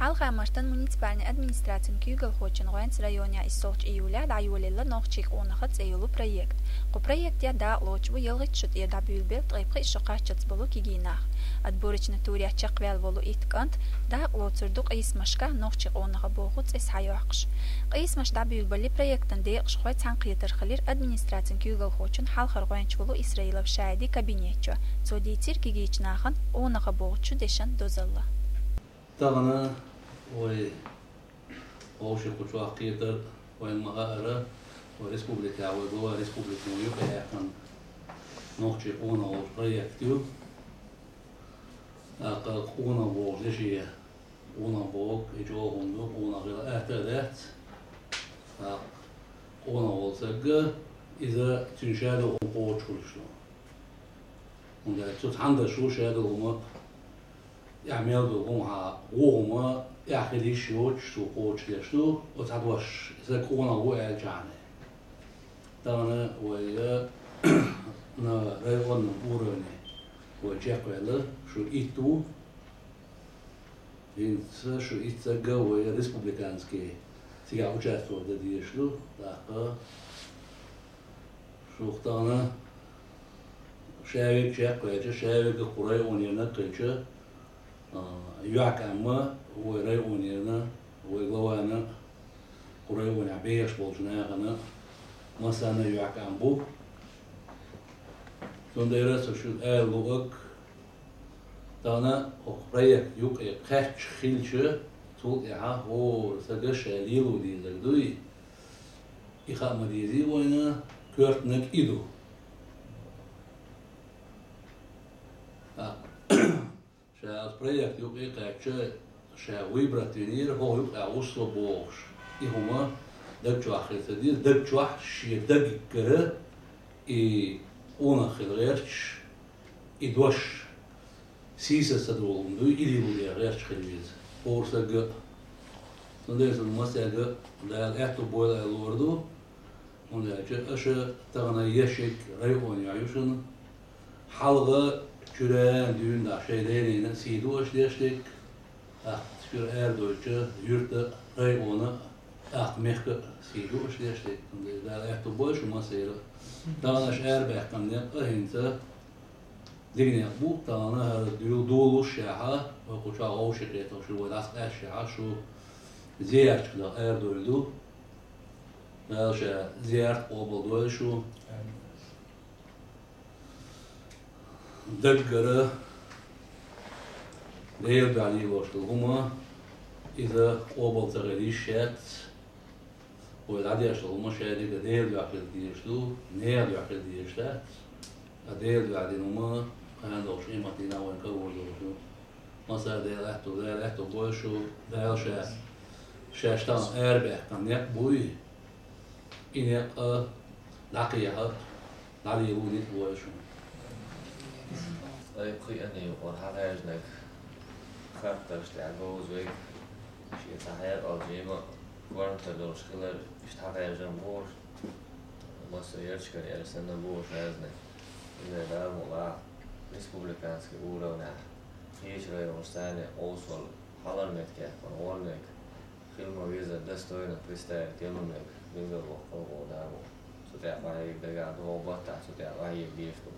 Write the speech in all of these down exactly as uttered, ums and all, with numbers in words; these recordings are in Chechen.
Хьалха-Мартан муниципальни администрацин куьйгалхочун гӀоьнца районехь иссолгӀачу июлехь дӀайолаелла «Нохчийн къонах» цӀе йолу проект. Кху проектехь дакъалоцуш бу ялхитта шо тӀера дӀабуьйлабелла ткъе пхиъ шо кхаччалц болу кегий нах. Ад Бурачна турехь чекхваьлла волу итт кӀант дакъалоцур ду къийсамашкахь «Нохчийн къонах» боху цӀе схьайоккхуш. Къийсамаш дӀабуьйлабале проектан декъашхой цхьаьнакхетар хилира администрацин куьйгалхочун хьалхара гӀоьнча волу Исраилов ШаӀиди кабинет чохь. Цо дийцира кегийчу нахана къонах бохучу дешан дозалла. Тахана вай вовшийн кху чохь кхетар вайна ма-хаъара, вай республикехь вай глава республикин юкъаэккхина «Нохчийн къонах» волчу проект ю. ТӀаккха къонах бохучу дешан, къонах боху, и чӀогӀа хӀума ду, къонах хила атта а дац. ТӀаккха къонах волу стаг, иза цуьнан шадолу хӀума кхочуш хуьлуш ду. ХӀунда аьлча цу цхьана дашо шадолу хӀума, тӀехь мел долу хӀума хьан, вон хӀума тӀехь хила йиш йоцуш цо кхочушдеш ду, оцу цхьа дош, и стаг къонах ву аьллачхьана. Тахана вай, э, на районном уровне вай чекхваьлла, шу итт ву. ХӀинца шу итт стаг вай республиканский цигахь участвовать дан дезаш ду, тӀаккха шух тахана шаверг чекхваьлча, шаверг кху районерниг а хилча, а, юьхькӀам вай районерна, вай главана, кху районехь бехаш болчу нахана массарна а юьхькӀам бу. Цундела со шуьга ала луург, тахана хӀокху проект юкъе кхаьчча хилча, цул тӀаьхьа хӀора стага ша лело дезарг дуй, и хаа ма-деззара вайна, коьртаниг и ду. ТӀаккха ша оцу проект юкъе кхаьчча, ша выбрать винера, хӀокху юкъахь ву со бохуш, и хӀума даг чохь хила ца деза, даг чохь шен даггара и къонах хила гӀерташ, и дош сийсаз ца долу хӀума дуй, и лело деза гӀерташ хила веза хӀора стага а. Цундела сан массаьрга а Дала аьтто бойла аьлла луур ду, хӀунда аьлча аша тахана ешшерг районехь ю шуна. Хьалха чуьра дуьйна дӀа шайн дайнена а сий ду аша дешнарг, тӀаккха чуьра арадойтучу юьрта а, района а, тӀаккха мехка а сий ду аша дешнарг. Цундела Дала аьтто бойла шу массеран а. Тахана аша арабаьккхина некъ а хӀинца дика некъ бу, тахана хӀара дуьйла долуш шаьхьа, вай кху чохь вовшийн кхетам шу вай дӀасакъаьстча шаьхьа, шу зиярташка даха арадойла ду. Дала ша зиярт къобалдойла шу. Даггара Делан дуьхьа лелош долу хӀума, иза къобал ца хила йиш яц. Вай дӀадеш долу хӀума шадерг а Делан дуьхьа хила дезаш ду, нехан дуьхьа хила дезаш дац. Ткъа Делан дуьхьа дина хӀума кхана долуш къематдийнахь вайна карор долуш ду. Массара Дала аьтто, Дала аьтто бойла шу, Дала ша, шаьш тахана арабаьккхина некъ буй, и некъ а дӀакхехьа, дӀалело ницкъ бойла шуна. Ткъе пхиъанна юкъара хьагӀаьржинарг хаттарш тӀехь говза верг, шен цхьа хьекъал жима, корматар долуш хилар, иштта хьагӀаьржина бохуш, массо а ярташкара аьлла санна бохуш гӀаьржинарг. Иза Дала мукъалахь, республиканский уровнехь кхечу районашца цхьаьна къовсавала хьалхара меттиг кхоьллина волу верг хила ма-веззара достойно представить йина верг билгалвоккхур ву Дала. Цу тӀехь бахьийга дагахь догӀу баттахь, цу тӀехь бахьийга дезаш ду.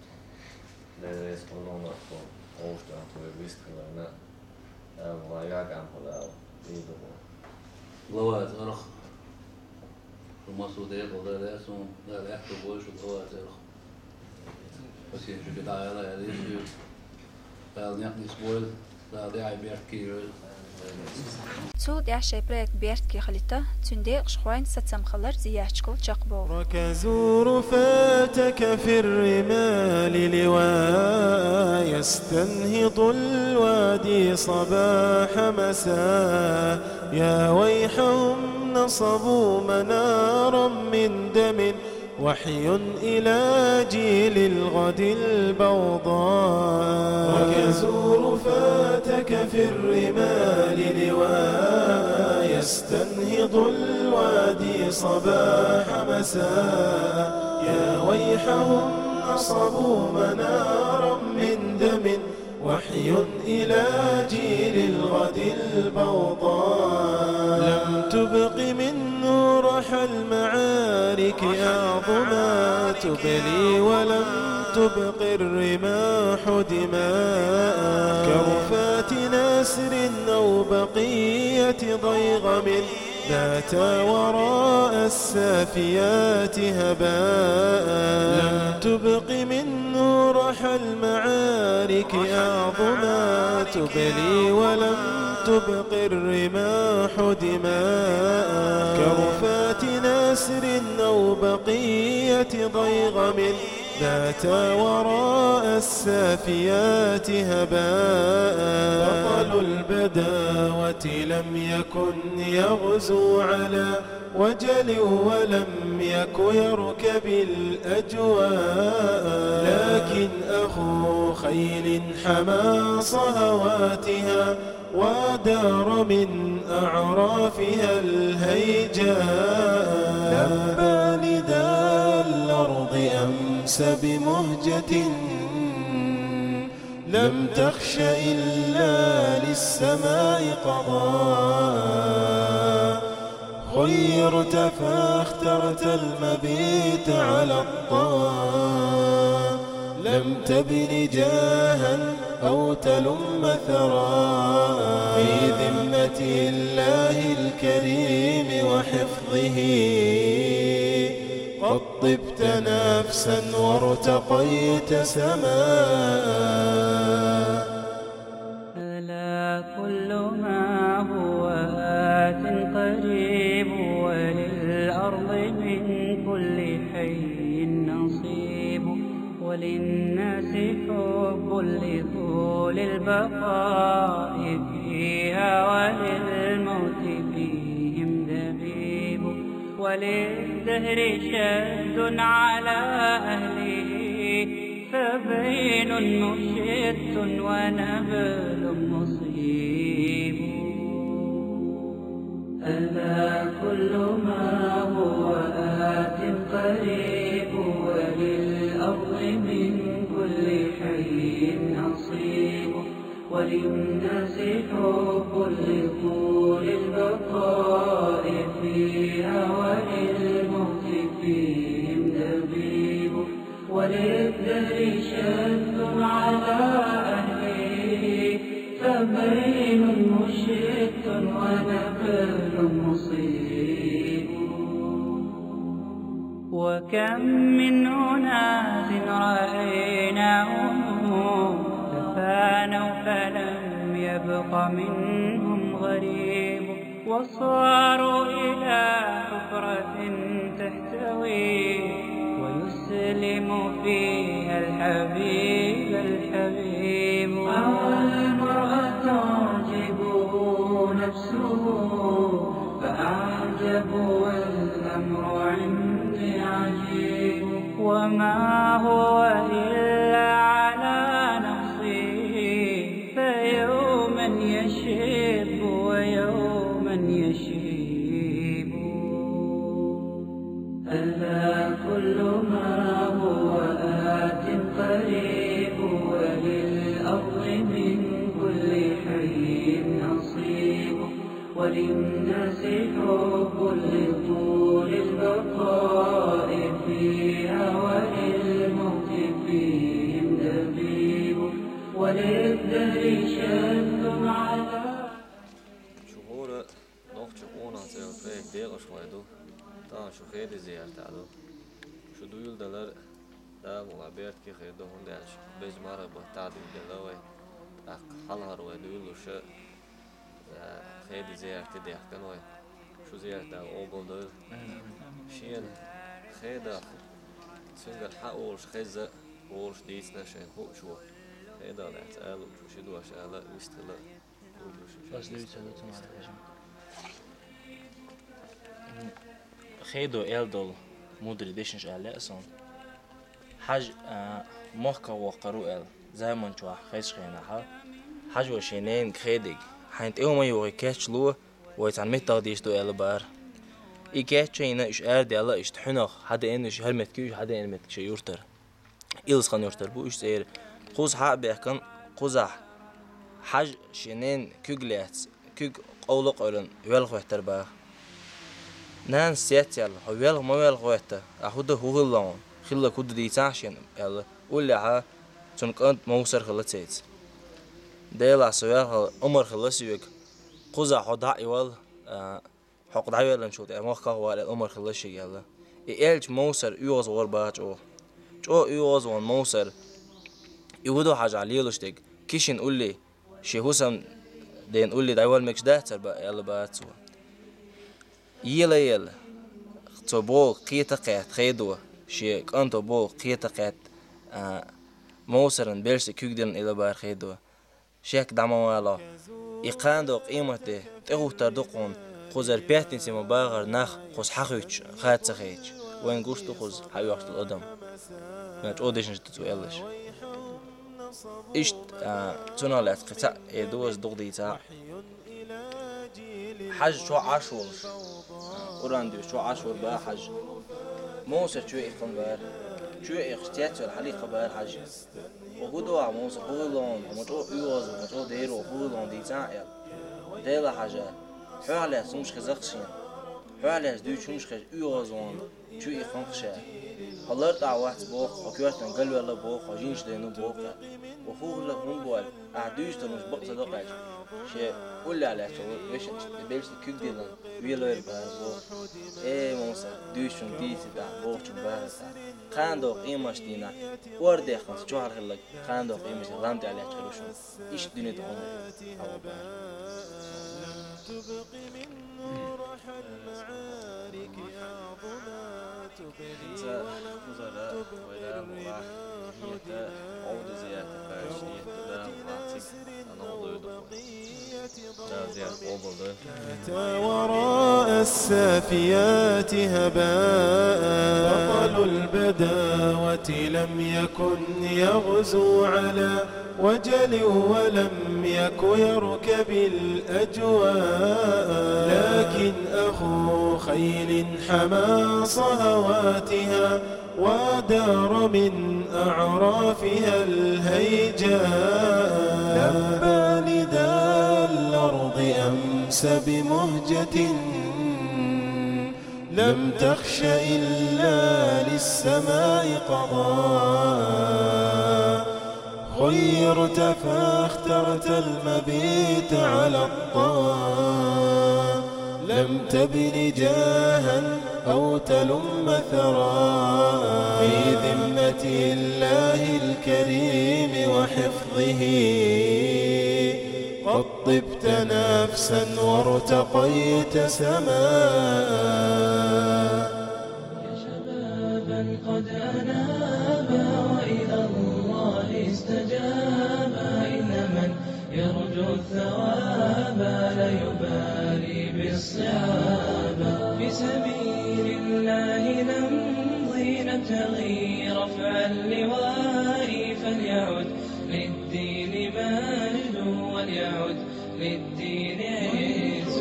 Дела реза хуьлда хьуна, хьо вовшахтоьхна вай вистхиларна, Дала вай юьхькӀам хуьлда Дала, дийр ду хьуна. Глава цӀарах. Шу массо а декъала дан лаьа суна, Дала аьтто бойла шу глава цӀарах. Хьусен, шуьга дӀаала аьлла шу. Дала некъ нисбойла, Дала тӀаьхье беркате йойла. Цул тӀаьхьа шайн проект беркате хилийта, цуьнан декъашхойн сацам хилар зиярташкахула чекхбоху. ركزوا رفاتك في الرمال لواء يستنهض الوادي صباح مساء. يا ويحهم نصبوا منارا من دم وحي إلى جيل الغد البوضاء. ركزوا رفاتك في الرمال لواء يستنهض الوادي صباح مساء. يا ويحهم نصبوا منارا من دم وحي إلى جيل الغد البوطان. لم تبق منه رحى المعارك أعظما تبلي، ولم تبق الرماح دماء كرفات نسر أو بقية ضيغم بات وراء السافيات هباء. لم تبق منه رحى المعارك أعظما تبلي، ولم تبق الرماح دماء كرفات نسر أو بقية ضيغم بات وراء السافيات هباء. بطل البداوة لم يكن يغزو على وجل ولم يك يركب الأجواء، لكن أخو خيل حمى صهواتها ودار من أعرافها الهيجاء. لبى نداء الأرض أمس بمهجة لم تخش إلا للسماء قضاء. خيرت فاخترت المبيت على الطاعة، لم تبن جاها أو تلم ثراء. في ذمة الله الكريم وحفظه قد طبت نفسا وارتقيت سماء. ألا كل ما هو آت قريب، وللأرض من كل حي نصيب، وللناس حب لطول البقاء فيها، وللموت فيهم دبيب، وللدهر شد على أهله، فبين مشت ونبل مصيب. ألا كل ما هو آت قريب، وللأرض من كل حي نصيب، وللناس حب لطول البقاء فيها، وللموت فيهم دبيب، وللدهر شد على أهله، فبين مشت ونبل مصيب. وكم من أناس رأيناهم تفانوا فلم يبق منهم غريب، وصاروا إلى حفرة تحتوي ويسلم فيها الحبيب الحبيب. أو المرء تعجبه نفسه فأعجب والأمر عندي عجيب. وما هو إلا على نفسه، فيوما يشب ويوما يشيب. ألا كل ما هو آت قريب، وللأرض من كل حي نصيب، وللناس حب لطول البقاء فيها، وللموت فيهم دبيب، وللدهر شد على. Шу хӀора нохчийн къонахчалла проект декъашхой ду. Тахана шу хеда зияртехь ду. Шу дуйла далар, Дала мукъ лахь, беркате хир ду, хӀунда аьлча беза марха баттахь дуйла делла вай. ТӀаккха хьалхара вай дуйлалуш, а, хеда зиярте даьхкина вай. Шу зиярт Дала къобалдойла. Шена хедах, цуьнгара хьан олуш хеза, олуш дийцина шайна хуучо. Хедах лаьцна ала луучо ши дош ала, вистхила. Ас дуьйцу ду цунах хьажа. Хедо аьлла долу мудрый дешнаш аьлла лаьа суна. Хьажа, а, махках воккхур ву аьлла, заман чохь хезачу хенахь, хьажо шен ненга хедиг, хьайна тӀе хӀума йогӀий кечло, вай цхьана меттах дийш ду аьлла бара. И кечйина, уьш арадаьлла, иштта хьуьнах хьадеана, уьш хӀара меттиг, уьш хьадеана меттиг шайн юьртара. Илсхан-Юьртара бу уьш цӀера. Кхуза хьа а баьхкина, Кхузахь хьажа шен ненан куьг лаьцна, куьг къовла а къевлина, велха хӀоьттира баха. Нанас цецъяьлла: «Хьо велха ма велха хӀоьтту, ахь хӀун дан, хӀун хилла хьуна, хилларг хӀун ду дийцахьа шена», — аьлла. Уллехь цуьнан кӀант Мовсар хилла цецваьлла. «Делахь, со велха, амар хилла соьга, кхузахь хьо дӀа а йовла, а, хьо кху дӀавеллачул тӀаьхьа махках а вала», — аьлла, амар хилла шега аьлла. И аьлча Мовсар оьгӀазвахара баха чӀогӀа. ЧӀогӀа оьгӀазвахана Мовсар, и хӀун ду хьажахь лелаш дерг, Кишин улле, шен хӀусамден улле дӀавала мегаш дацара баха, аьлла баха цо. Ела а елла, цо боху кхета а кхетта хедо, шен кӀанто боху кхета а кхетта, а, Мовсаран белшаш куьг диллина илла бара хедо. Шек дӀа ма вало. И кхана догӀу къематде тӀехӀуттур ду хьуна, кхузара пятнице ма бахара нах кхуза хьахуьттуш, хатта ца хеташ. Вайна гуш ду кхуза хьаоьхуш долу адам. Ма чӀогӀа дешнаш ду цо аьлларш. Иштта, а, цунах лаьцна кхин цхьаъ эр ду аса дукха дийцахь а. Хьажа чохь Ӏаш волуш, а, Къуръан дуьйцуш чохь Ӏаш вара баха хьажа. Мовсар чоь иккхина бара. Чоь иккхаш цецваьлла хьалаиккхина бара хьажа. «Хьо хӀун ду ахь, Мовсар, хӀун хилла хьуна, хьо ма чӀогӀа оьгӀазвахана, ма чӀогӀа дера ву, хӀун хилла хьуна дийцахьа?» — аьлла. «Делахь, хьажа, хьоьхьа лаьцна хӀумаш хеза-кх шена. Хьоьхьа лаьцна дуьйцу хӀумаш хезча оьгӀазвахана, чу иккхина-кх ша. Хьо лартӀахь вац боху, хьо коьртана галвелла боху, хьо жинаш дайна боху», — аьлла. «Хьо хӀун хилла, хӀун бу аьлла, ахь дуьйцу хӀумаш бакъ ца доккхуш, шен уллехь лаьцна волу вешан белшаш куьг диллина велавелла бара боху. Э, Мовсар, дуьйцучунна дийци тӀаккха, бохучунна бахара тӀаккха. Кхана догӀу къематдийнахь, ордехь хӀинца чохь хилларг, кхана догӀу къематдийнахь лам тӀехь лаьтташ хир ву шуна. Иштта дуьне тӀе хьо ма хила». ХӀинца кхузара вай Дала мукъ лахь, нийят а, Ӏовдал зиярат а кхача, нийят а Дала мукъ лахь цига, Дала къобалдойла. Дала зиярат къобалдойла. أتى ورأى السافيات هباء. بطل البداوة لم يكن يغزو على وجل ولم يك يركب الأجواء، لكن أخو خيل حمى صهواتها ودار من أعرافها الهيجاء. لبى نداء الأرض أمسى بمهجة لم تخش إلا للسماء قضاء. خيرت فاخترت المبيت على الطاعة، لم تبن جاها أو تلم ثراء. في ذمة الله الكريم وحفظه، قد طبت نفسا وارتقيت سماء. يا شبابا قد أنابا وإلى الله استجابا، إن من يرجو الثواب لا يبالي بالصعاب. في سبيل الله نمضي نبتغي رفع اللواء، فليعد للدين مجد وليعد للدين عز.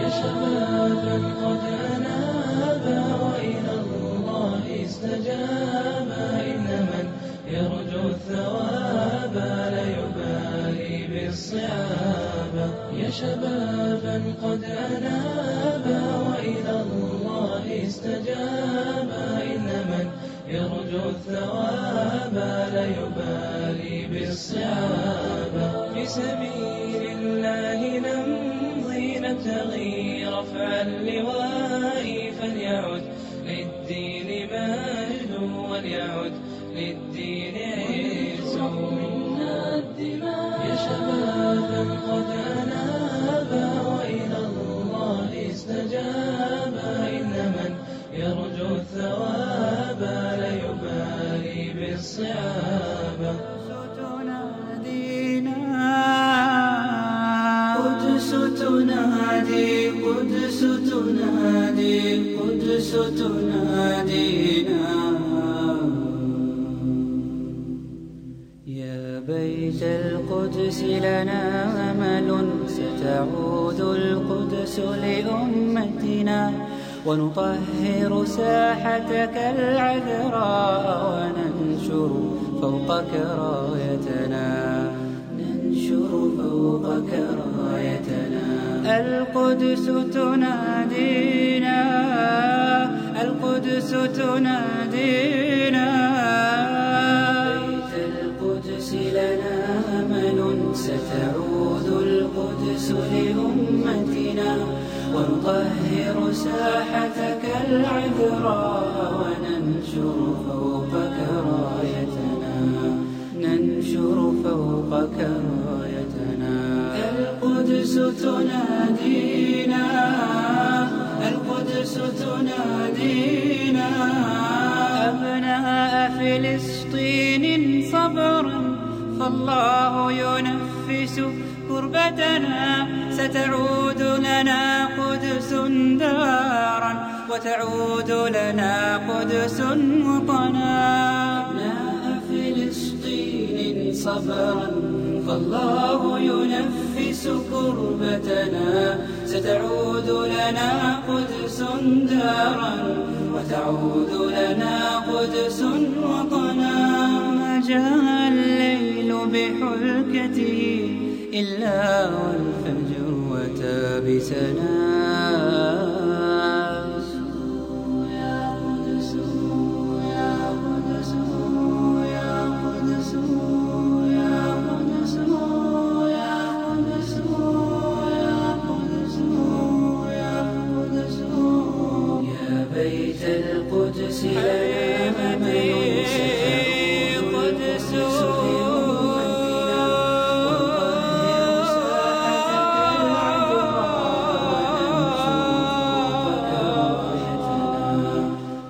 يا شبابا قد أنابا وإلى الله استجابا، إن من يرجو الثواب لا يبالي بالصعاب. يا شبابا قد أنابا وإلى الله استجابا، إن من يرجو الثواب لا يبالي بالصعاب. في سبيل الله نمضي نبتغي رفع اللواء، فليعد للدين مجد وليعد للدين عز. يا شبابا قد أنابا وإلى الله استجابا، إن من يرجو الثواب لا يبالي بالصعاب. تنادينا، قدس تنادي، قدس تنادي، قدس تنادينا. يا بيت القدس لنا أمل، ستعود القدس لأمتنا، ونطهر ساحتك العذراء، وننشر فوقك رايتنا، ننشر فوقك رايتنا. القدس تنادينا، القدس تنادينا. بيت القدس لنا أمل، ستعود القدس لأمتنا، ونطهر ساحتك العذراء، وننشر فوقك رايتنا، ننشر فوقك رايتنا. القدس تنادينا، القدس تنادينا. أبناء فلسطين صبرا، فالله ينفس كربتنا، ستعود لنا قدس دارا، وتعود لنا قدس وطنا. أبناء فلسطين صبرا، فالله ينفس كربتنا، ستعود لنا قدس دارا، وتعود لنا قدس وطنا. ما جاء الليل بحلكته إلا والفجر أتى بسنا. يا بيت القدس لنا أمل، ستعود القدس لأمتنا، ونطهر ساحتك العذراء، وننشر فوقك رايتنا،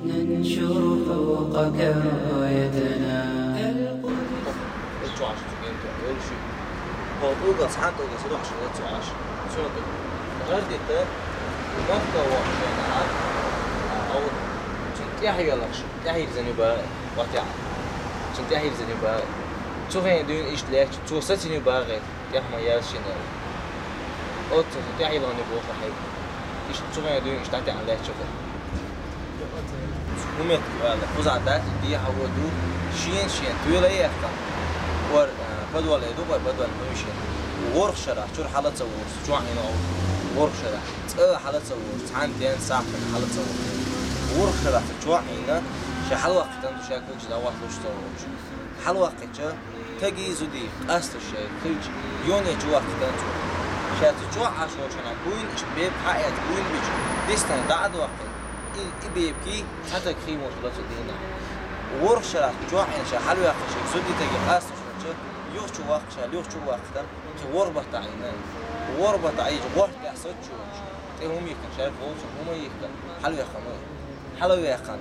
ننشر فوقك رايتنا. Чуваш, цугин, то, йолши. Хо, угас, ханта угас, рохши, цуваш. Цугин, то. Гардита, махта вахшена, а вот, цун тяхи галахши, тяхи зани ба, ватя. Цун тяхи зани ба. Цугин дюн ишт леч, цу сацини ба, гет. Тяхма яз шина. От цу тяхи лани бо хай. Ишт цугин дюн ишт тяхи леч, цугин. Умет квала, куза дат, ди хаводу, шин, шин, туйла яхта. Вар, э, подвал эду, вар подвал муйшин. Ворх шара, чур халаца ворс, чуан ино. Ворх шара. Ц халаца ворс, цан тен сахта халаца ворс. Ворх шара, чуан ино, ша халвахтан душа куч дават луш ца ворс. Халвахтача, таги зуди, къаста шай, хич, ёне чувахтан цу. Ша цу чуа ашо чана, буин иш беб хаят, буин бич, дистан даад вахтан. И, и беб ки, цатак химот ла цу дина. Ворх шарах чуа ин ша халвахтача, зуди таги къаста шача, юх чувахт ша, юх чувахтан, ки ворх бата ина. Ворх бата иж, ворх тясо чу. Те умик шай, волча, умик, халвахтан. Халвахтан.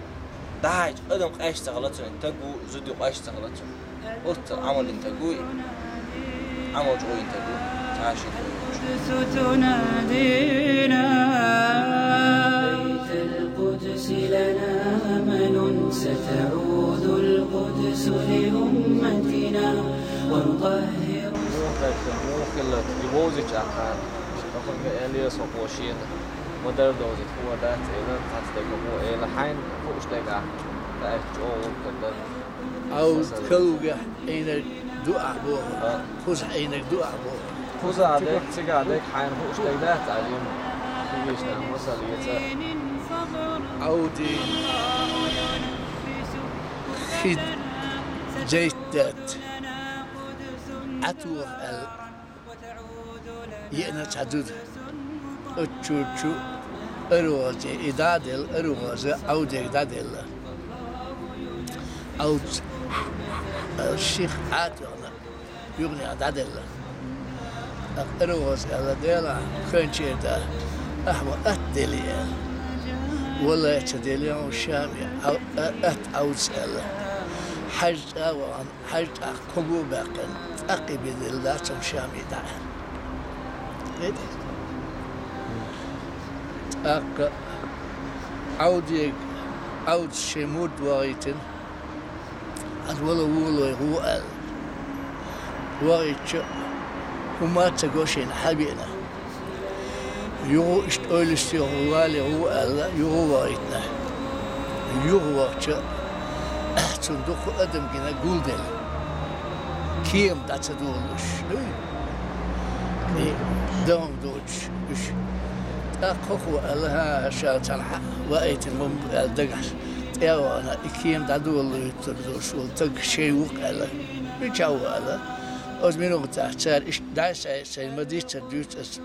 Дахьайча адам къаьшта гӀалацун, тагу, зуди къаьшта гӀалацун. Оццал Ӏамалин тагу, Ӏамал чӀоагӀин тагу, цхьа ши тагу. القدس تنادينا. بيت القدس لنا أمل، ستعود القدس لأمتنا، ونطهر. Мухилла, мухилла, и вовзича ахар. Ши кафанга элия сокошин. Модар довзит, хӀума дац, эла, цац дега хӀу, эла, хьайн, хӀуш дега. Та эт чӀо, кадда. Ау, калуга, эйнар дуа бо. А. Куза эйнар дуа бо. Куза дег, цига дег, хьайн, хӀуш дег дац, алим. Бигиш на, масал, яца. Ауди. Хид. Джейт дат. Атур ал. Йиъна цхьа зуда. Къуччучу аругъазе и дадел, аругъазе Ӏавдег дадела. Ӏавд ших Ӏатугъна, югъни дадела. Аругъаз ала дела, ханчерда, ахма ат дели ала. Валай ца дели он шами, ат Ӏавд ала. Хьаж цӀаван, хьаж тӀаккха кулу баьккхина, тӀаккха бедел дацам шами дӀа. ТӀаккха Ӏавдег, Ӏавд шемуд вагӀитин, ад вала вулой гӀу ал. ВагӀича хӀума ца гошина хьабиъна. Югъу иштӀойлис югъу вали гӀу аьлла, югъу вагӀитна. Югъу вагӀча, Цунна дукха адам гина гулделла. Кема дӀа ца долуш, дуй? И дам доцуш уьш. ТӀаккха хӀокхо аьлла: «ХӀан, ша царна хьа ваийтина ма бу», аьлла дагахь. ТӀе а вахана, и кема дӀадолалуьйтур долуш волу стаг шайн ву-кх аьлла. Мичахь ву аьлла? Оцу минотехь цара иштта дӀасай-, сайн ма дийццара дуьйцу аса.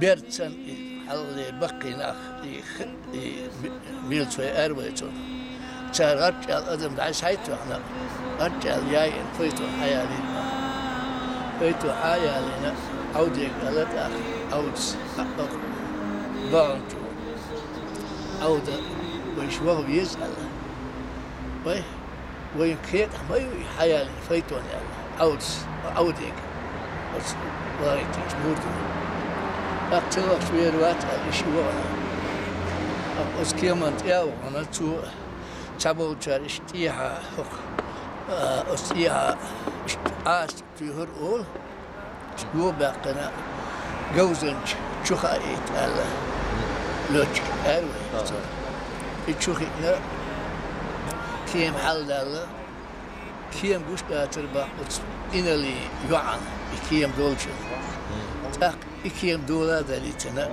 Берда санна и хьалхале баккхий нах, и х-, и ми-, милцой аьрру вай цунах. Цара гӀарчӀ аьлла адам дӀасхьайттахьна, гӀарчӀ аьлла яйина файтон хьаялийна. Файтон хьаялийна, Ӏовдега аьлла тӀаккха, Ӏовдас а, а, баханчо. Ӏовда, вайша ваха веза аьлла. Вай, вайн кхетахь ма ю и хьаялийна файтон аьлла. Ӏовдас, Ӏовдега. Оцу вахийтинчу мурдана. ТӀаккха ца вахча вер вац аьлла, и шиъ вахана. ТӀаккха оцу кеман тӀе а вахана, цо цхьаболчара иштта тӀехьа хӀокху, а, оцу тӀехьа иштта Ӏаса туьйхира олу. Иштта го баьккхина, говзанча чу хаийта аьлла, лоьттиг аьрру вай. И чу хиъна, кема хьаладаьлла, кема гуш дацара баккха оцу иналлин йоӀана, и кема долчунна. ТӀаккха и кема дола а далийтина,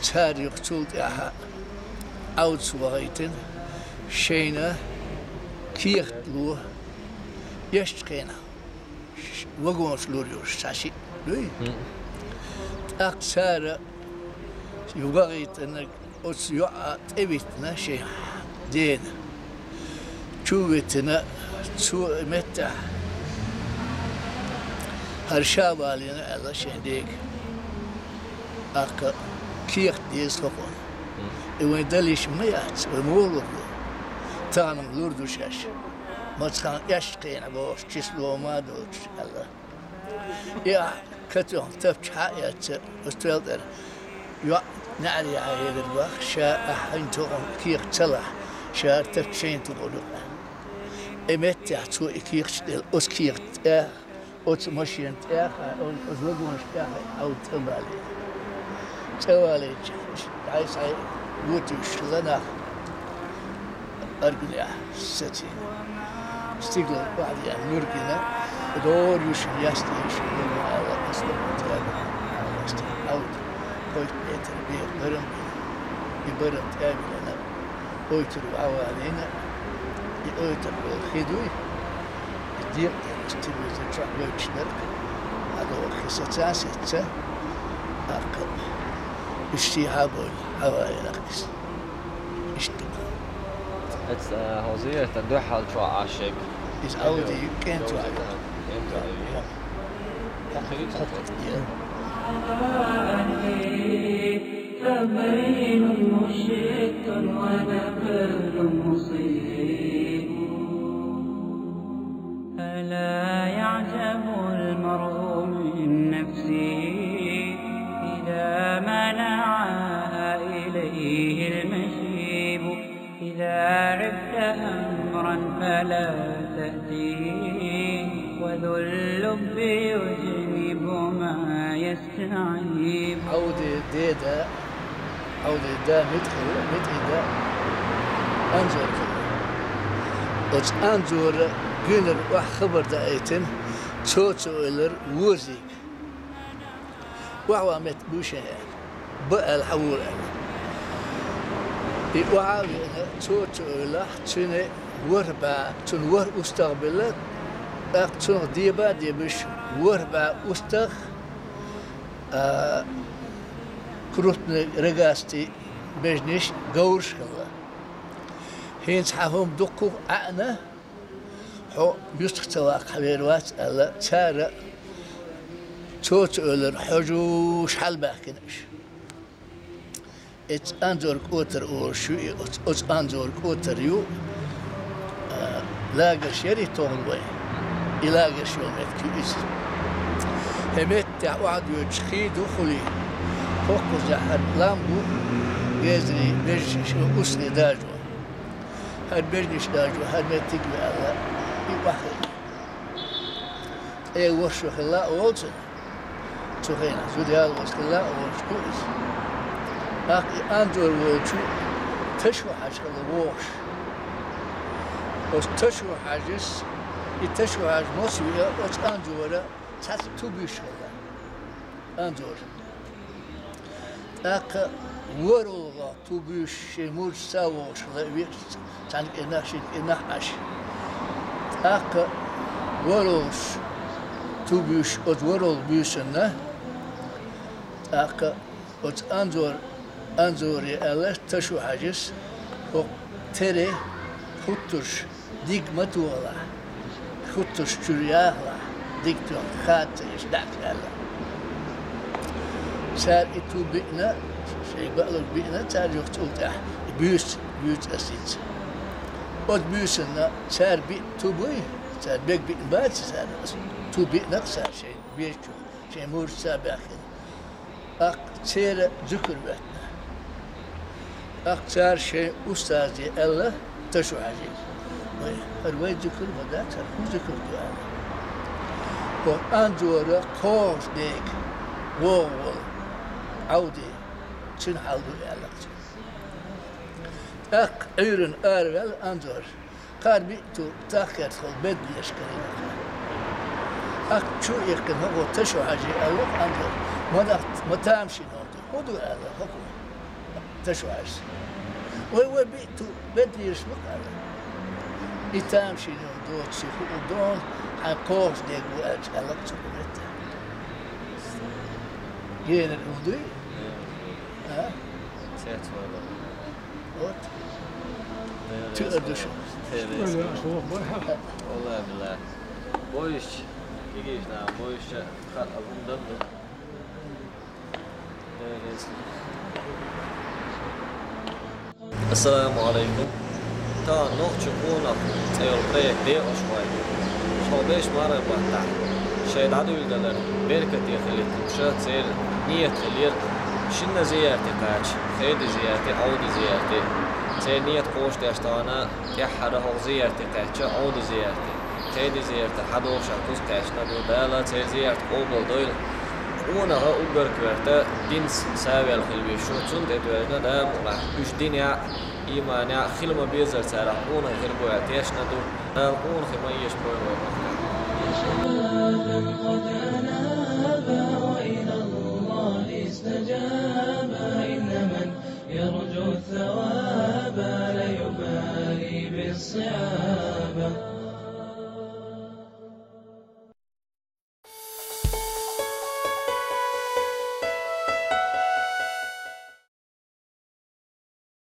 цара юха цул тӀаьхьа Ӏовдас вахийтина, шайна кехат ло, эшчу хенахь вагонаш лур йолуш цхьа шиъ дуй. ТӀаккха цара юхагӀийтина, оцу йоӀа тӀевитина шайн дена. Чу а витина, цо и меттехь: «ХӀара ша валийна», аьлла шайн дега. ТӀаккха кехат деза хӀокхунна. И вайн далийш ма яц, вай муха лур ду? Тахана-м лур ду шаьш. Маца хан эшчу хенахь бохуш, число ма доцуш аьлла. И ахь катоьхна тапча хьа а эцна, оцу тоьлла тӀера йоӀ неӀаре хьаелира боху, ша ахь хӀинца хӀокхунна кехат ца лахь, ша тапча шайна тухур ю-кх аьлла. И меттехь цо и кехаташ делла, оцу кехат тӀе, оцу машенан тӀе, оцу вагонаш тӀе Ӏовда цӀа валийна. ЦӀа валийча, дӀай-схьай вотуьйсуш хилла нах. Аргунехь сацийна. Стиглал охьадеана нур гина, дора юшин ястийша гума аьлла, аса лакхара тӀе а гума аьлла, аса тӀе Ӏовда, кхойтта метр беха барам бина. И барам тӀе а биллина, ойтур валийна, и ойтур волу хи дуй, и декъе аса телевизор чохь гойтуш дара, хьадогӀу хи саца а сецна, тӀаккха уьш сехьа а бевлла, хьаваийна иза. Иштта ду-кх. Эцу, а, хӀокху зияртан дуьхьал чохь Ӏаш ерг. Иза Ӏовдин кӀентваьлла. КӀентваьлла. فبين مشرق ونبل مصيب. ألا يعجب المرء من نفسه إذا ما نعاها إليه المشيب. إذا عبت أمرا فلا تأتيه، وذو اللب يجنب ما يستعيب. Ӏовдин деда, Ӏовдин да митӀ хилла, митӀин да Анзор хилла. Оцу Анзора гуьнара охьа хабар даийтина, цо ца ойла возийга. Охьаван меттиг буй шен аьлла. Бан аьлла, хьан вора аьлла. И охьа а веана, цо ца ойлахь, цуьнан ворхӀ бӀе, цунна ворхӀ устагӀа белла, тӀаккха цунах деба а дебаш, ворхӀ бӀе устагӀа, а, крупный рогастый бежнаш, говраш хилла. ХӀинца хьан хӀума дуккха а ӀаьӀна, хьо юьстах ца ваккха хьан вер вац аьлла, цара цо ца ойлар хьожуш хьалабаьхкина уьш. Эцу Анзор кӀотар олуш ю и, оцу, оцу Анзор кӀотар ю, а, лагерш ярий тохал вайн? И лагерш йолу меттиг ю иза. ХӀе меттехь охьадоьдуш хий ду хӀулий? Кхоккхузехь хӀара лам бу, гезарий, бежнаш, усне дажо. ХӀара бежнаш дажо, хӀара меттиг а веана, и охьахиъна. Ткъе ворхӀ шо хилла а волу цуьнан. Цу хенахь зуда ялош хилла а волуш ду иза. ТӀаккха и Анзор волчу ташо хьажа хилла вогӀуш. Оцу Ташо-Хьаьжас, и Ташо-Хьаьжа моцвеа, оцу Анзора цхьацца ту буьйсуш хилла. Анзор. ТӀаккха ворхӀалгӀа ту буьйсуш шен мурдашца а вогӀуш хилла веза, цхьана кӀирнах, шина кӀирнах Ӏаш. ТӀаккха ворхӀалгӀа ту буьйсуш, оцу ворхӀалгӀа буьйсанна, тӀаккха оцу Анзор, Анзоре аьлла Ташо-Хьаьжас, хӀокху тере хуттурш диг ма тохалахь, хуттурш чуьра яхалахь, диг тоьхна хада ца еш даьӀахь аьлла. Цара и ту биъна, шайн баалур биъна цара юха цул тӀаьхьа, и буьйса, буьйса ас хӀинца. Оцу буьйсанна цара биъна ту буй, цара бега биъна бац цара, ту биъна-кх цара шайн везачу, шайн мурдашца а баьхкина. ТӀаккха церан зуькар хӀоьттина. ТӀаккха цара шайн устазе аьлла Ташо-Хьаьжас: «Вай, хӀара вай зуькар ма дац, хӀара хӀун зуькар ду?» — аьлла. ХӀокху Анзора кхоалгӀачу дега вогӀу волу Ӏовди, цуьнан хьал ду аьлла цо. ТӀаккха Ӏуьйранна араваьлла Анзор. Кхара биъ ту тахкхетахула бедлераш карийна. ТӀаккха чу а иккхина хӀокху Ташо-Хьаьжас аьлла Анзора: «Ма нах, ма тамашийна хӀума ду». «ХӀун ду?» — аьлла хӀокхо Ташо-Хьаьжас. «Вай, вай биъ ту бедлераш бу-кх», — аьлла. «И тамашийна хӀума доцуш хуур ду хьуна, хьайн кхоалгӀачу дега ву аьлча», — аьлла цо метта. Генара хӀун дуй? А? Цец вала. Вот. Туьар ду шу. Валла, билла. Бойш, кигиш нах, бойш, хатӀа гӀум дан ду. Ассаламу алайкум. Тахана нохчийн къонах цӀе йолу проект декъашхой, тхо берш мархин баттахь шайн дӀадуьйладалар беркате хилийтинчу церан нийят хилира, шинна зиярте кхача, Хеди зиярте, Ӏовди зиярте. Церан нийят кхочушдеш тахана тӀаьххьара хӀокху зиярте кхаьчча, Ӏовди зиярте. Хеди зияртара хьадогӀуш кхуза кхаьчна ду, Дала церан зиярт къобалдойла. Къонаха уггар коьрта динца савел хила везаш ву, цунна тӀе тоьжна Дала мукъалахь уьш динехь а, ийманехь а хила ма-беззара царах къонах хир бу аьлла тешна ду. Дала къонахий ма езаш бойла вай махкахь. يرجو الثواب لا يبالي بالصعاب.